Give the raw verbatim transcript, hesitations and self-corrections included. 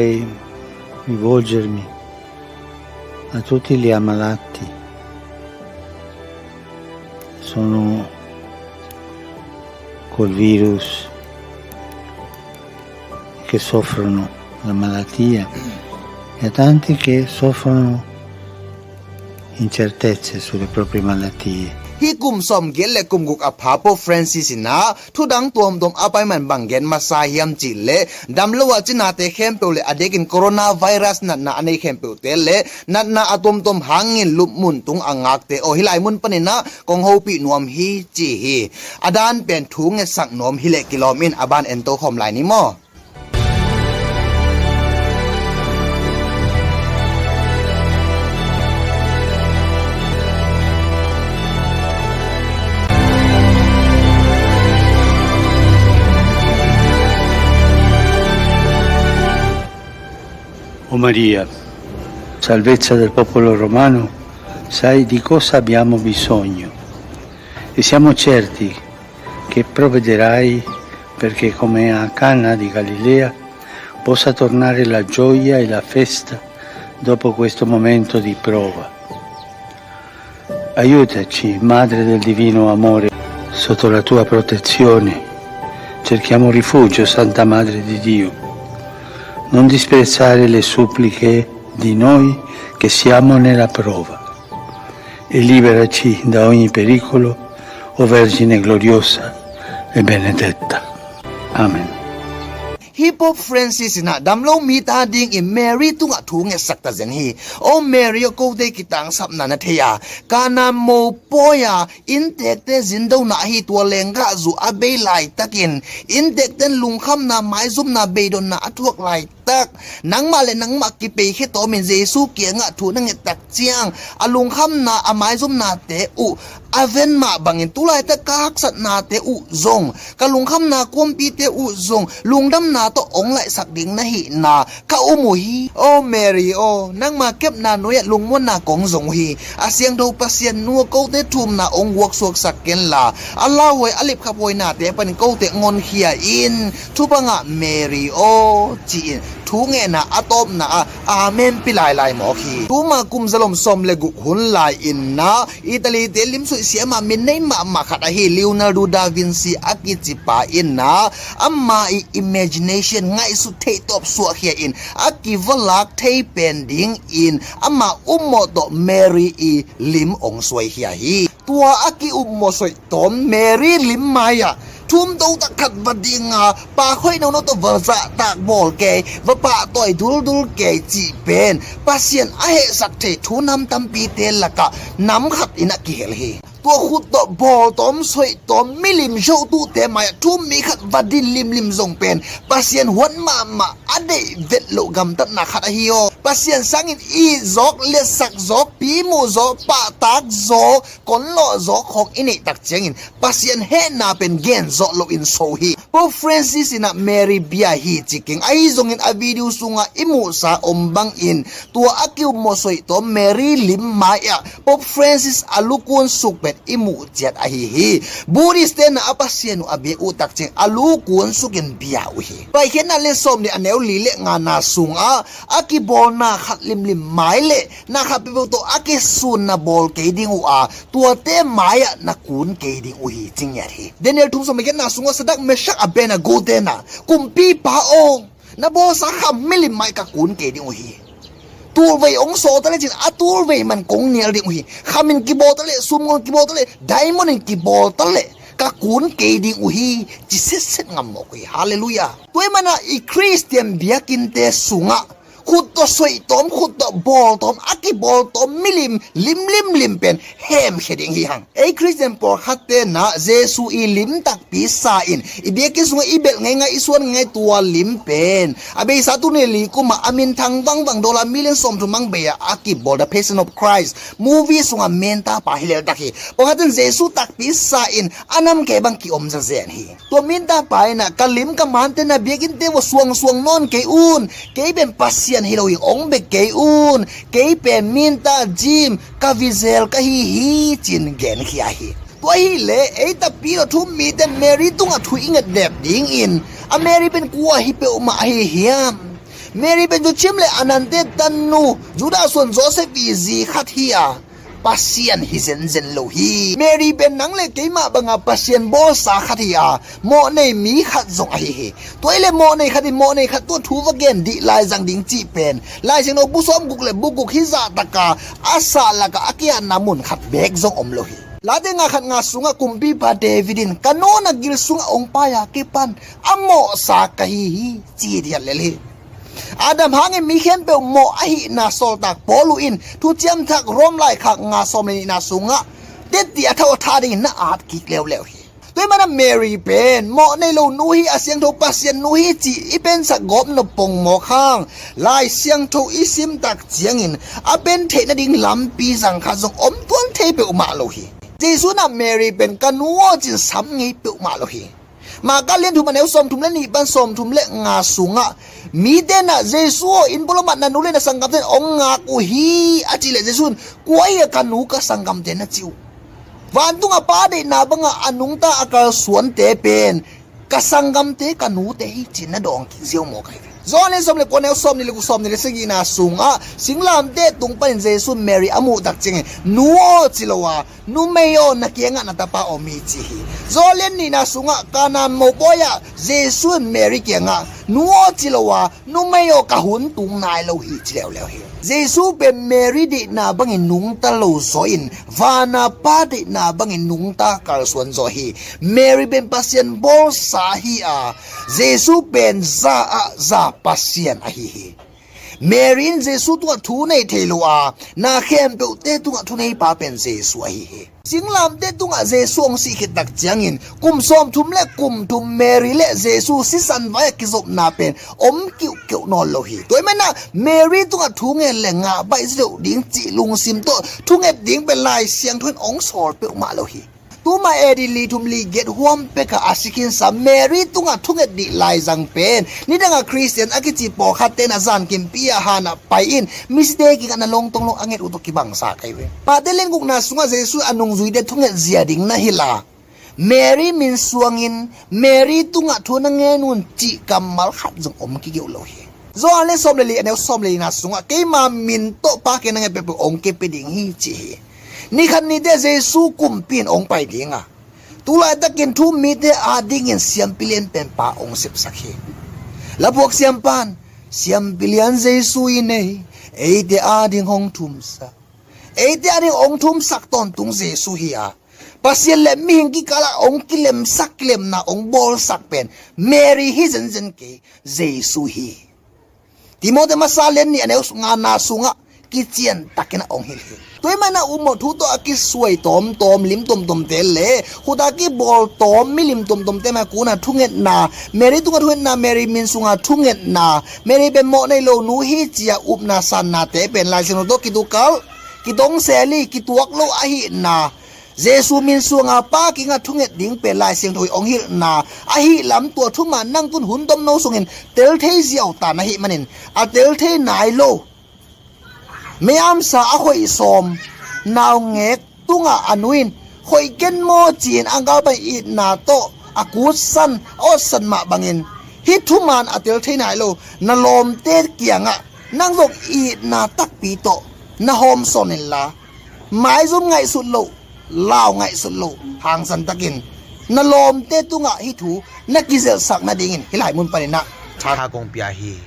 Vorrei rivolgermi a tutti gli ammalati. Sono col virus, che soffrono la malattia, e a tanti che soffrono incertezze sulle proprie malattie. Hih kum sawmgiat le kum guk a pha Pope Francis in ah thudang tuamtuam a pai man bang gen masa hiam cih leh, dam lo ah cinate khempeuh le a diakin coronavirus natna a nei khempeuhte le natna a tuamtuam hangin lupmun tung a ngakte aw, hih lai mun panin ah kong hopih nuam hi ci hi. A dan pen thu ngetsak nuam hi leh kilawm in, a ban en to khawm lai ni maw? O Maria, salvezza del popolo romano, sai di cosa abbiamo bisogno e siamo certi che provvederai perché, come a Cana di Galilea, possa tornare la gioia e la festa dopo questo momento di prova. Aiutaci, Madre del Divino Amore, sotto la tua protezione cerchiamo rifugio, Santa Madre di Dio. Non disprezzare le suppliche di noi che siamo nella prova e liberaci da ogni pericolo, o Vergine gloriosa e benedetta. Amen. Hih Pope Francis in ah damlo mite adingin Mary tungah thu ngetsak ta zen hi. O Mary aw, kote kitangsapna na thei a, Cana mopawi a inntekte zindona ahi tua lenggahzu a bei laitakin, inntekten lungkhamna, maizumna, beidonna a thuak laitak, nangmah le nangmah kipeikhia tawmin Jesu kiangah thu na ngettak ciang, a lungkhamna, a maizumnate uh a ven mah bangin, tulaitak ka haksatnate uh zong, ka lungkhamna kuampite uh zong lungdamna tawh hong laihsak ding na hihna ka um uh hi. O Mary aw, nangma kepna nuai-ah lungmuanna kong zong uh hi. A siangtho Pasian nu aw, kote thumna hong guaksuaksak kenla, a lauhuai, a lipkhaphuai nate panin kote hong honkhia in. Thupha ngah Mary aw, ci-in thu ngetna a tawpna ah amen pi lailai mawk hi. Tuma kum zalom sawm le guk hun lai-in ah Italy-te limsuih siam a min nei mahmah khat ahi Leonardo da Vinci a kicipa in ah ama i imagination, ngaihsut theih tawp suahkhia in a kivalak thei pen dingin ama upmawh tawh Mary i lim hong suaikhia hi. Tua a kiupmawh soihtawm Mary lim mai-ah thum totak khat va ding a, pa khoih nono tawh va zahtak bawl kei, va pahtawi duldul kei cih pen Pasian a hehsak thei thu nam tampite lakah nam khat in a kihel hi. Tua khut tawh bawltawm, soihtawm, milim zohtute mai-ah thum mi khat va din limlim zong pen Pasian huat mahmah a deih vet loh gamtatna khat ahi aw. Pasian sangin it zawk, letsak zawk, pimu zawk, pahtak zawk, konlawh zawk khawng i neih tak ciangin Pasian hehna pen gen zawh loin so hi. Pope Francis in ah Mary bia hi ci keng, ahi zongin a video sungah i muhsa om bangin tua a kiupmawh soihtawm Mary lim mai-ah Pope Francis a lukunsuk pen i muh ciat ahi hi. Buddhist-te na a Pasian uh a biak uh tak ciang a lukunsukin bia uh hi. Paikhiatna lian sawm le a neu li le ngana sungah a kibawlna khat limlim mai le na khat peuhpeuh tawh a kisunna bawl kei ding uh a, tuate mai-ah na kun kei ding uh hi, ci ngiat hi. Daniel thum sawm le giatna sungah Sadrak, Meshak, Abednego-te na, kumpipa aw, na bawlsa kham milim mai ka kun kei ding uh hi. Tulvei hong sawl ta lecin a tulvei man kong nial ding uh hi. Khamin kibawl ta leh, sumngon kibawl ta leh, diamond in kibawl ta leh ka kun kei ding uh hi, ci setset ngam mawk uh hi. Halleluiah. Tua ahih manin i Khristian biakinnte sungah khut tawh soihtawm, khut tawh bawltawm, a kibawltawm milim limlimlim pen hemkhia ding hi hang. Ei Khristian pawlkhatte na Jesu i lim takpi sa-in i biakinn sungah i belh ngeingai, i suan ngeingai tua lim pen a beisa tul nih le li kum ah a minthang vangvang, dollar million sawmthum mang bei-ah a kibawl The Passion of Christ movie sungah menta pa hi leltak hi. Pawlkhatte in Jesu takpi sa-in a nam kei bang kiom zazen hi. Tua minta pa in ah, ka lim ka mante na biakinnte uah suangsuang nawn kei un, kei pen Pasian hi lo hi, hong bek kei un, kei pen minta Jim ka vizel ka hi hi, ci-in genkhia hi. Tua hileh ei takpi lo thum mite Mary tungah thu i nget dep dingin, a Mary pen kua hi peuhmah ahi hiam? Mary pen Joachim le a nante tanu, Judah suan Joseph i zi khat hi a, Pasian hi zenzen lo hi. Mary pen nang le keimah banga Pasian bawlsa khat hi a, mawhnei mi khat zong ahi hi. Tua hi le mawhnei khat in mawhnei khat tungah thu va gen dih laizang ding cih pen Lai Siangtho bu sawmguk le bu guk hih zahtaka a sah lakah a kiatna mun khat beek zong om lo hi. Late nga khat nga sungah kumpipa David in, "Ka nu na gil sungah hong pai a kipan a mawhsa ka hi hi," ci hi diat lel hi. Adam hangin mi khempeuh mawh ahihna sawltak Paul uh in Thuciam Thak Rom laikhak nga sawm le nihna sungah tetti a thau a tha dingin na at kik leuleu hi. Tua ahih manin Mary pen mawh nei lo nu hi, a siangtho Pasian nu hi cih i pensak gawp nop pongmawk hang, Lai Siangtho i simtak ciangin a pen theih nading lampi zang khat zong om tuan thei peuhmah lo hi. Jesu in ah Mary pen ka nu aw ci-in sam ngei peuhmah lo hi. Marka lian thum a neu sawmthum le nih pan sawmthum le nga sungah mite in ah Jesu aw, inn pualam ah na nu le na sanggamte in hong ngak uh hi a cih leh Jesu in, "Kua hi a ka nu ka sanggamte?" na ci uh. Vantung a Pa deihna bangah a nungta a kalsuante pen ka sanggamte, ka nute hi ci-in na dawng kik ziau mawk ahi ve. Johan lian sawm le kua, neu sawmnih le guk, sawmnih le sagihna sungah singlamteh tung panin Jesu in Mary a muh tak ciangin, "Nu aw," ci lo a, "Numei aw, na kiangah na tapa om hi," ci hi. Johan lian nihna sungah Kanaan mopawi ah Jesu in Mary kiangah, "Nu aw," ci lo a, "Numei aw, ka hun tung nai lo hi," ci leuleu hi. Jesu pen Mary deihna bangin nungta lo zaw in, vana Pa deihna bangin nungta kalsuan zaw hi. Mary pen Pasian bawlsa hi a, Jesu pen za ah za Pasian ahi hi. Mary in Jesu tungah thu nei thei lo a, na khempeuhte tungah thuneipa pen Jesu ahi hi. Singlamteh tungah Jesu hong sih khit tak ciangin kum sawmthum le kum thum Mary le Jesu sisan vai-ah kizopna pen om kiuhkiuh nawn lo hi. Tua ahih manin ah Mary tungah thu ngen le ngah baih zo ding cih lungsim tawh thunget ding pen Lai Siangtho in hong sawl peuhmah lo hi. Tuma A D li thum li giat huam pekah a si khinsa Mary tungah thunget dih laizang pen nidangah Khristian a kici pawlkhatte in a zankhempi ah hanah pai-in misite kiangah na lawngtong lo a nget uh tawh kibangsa kei ve. Matthai lian gukna sungah Jesu a nungzuite thunget zia ding na hilh a, "Mary min suangin Mary tungah thu na ngen un," cih kammal khat zong om kikeuh lo hi. Johan lian sawm le li a neu sawm le lina sungah, "Keima min tawh Pa kiang na nget peuhpeuh hong kipia ding hi," ci hi. Ni khat ni teh Jesu kumpi in hong pai ding a, tu laitakin thu mite adingin siampi lian pen Pa hong sepsak hi. Laphuak siampa in, "Siampi lian Jesu i nei, eite ading hong thumsak, eite ading hong thumsak tawntung Jesu hi a, Pasian le mihing kikalah hong kilemsak, kilemna hong bawlsak pen Mary hi zenzen kei, Jesu hi." Timoti masa lian nih a neu ngana sungah kiciantakin a hong hilh hi. Tua ahih manin ah um aw, thu tawh a kisuai tawmtawm lim tomtomte le khut a kibawl tawm mi lim tomtomte mah a kun a thungetna, Mary tungah thungetna, Mary min sunga thungetna, Mary pen mawh nei lo nu hi ci-a upna sannate pen Lai Siangtho tawh kitukal, kidongse li, kituak lo ahihna, Jesu min sunga Pa kiangah thunget ding pen Lai Siangtho in hong hilhna ahih lam, tua thuman nang tun hun tomno sungin tel thei ziau ta na hih manin, a tel thei nai lo, mei amsa a khoih sawm naungek tungah a nu in, "Khoih ken maw?" ci-in a galpa in itna tawh a kutsan, a otsan mah bangin, hih thuman a tel thei nai lo na lawmte kiangah nang zong itna takpi tawh na hawmsawn inla, maizum ngaihsut loh, lau ngaihsut loh, hangsan takin na lawmte tungah hih thu na kizelhsak nadingin hih lai mun panin ah tha kong pia hi.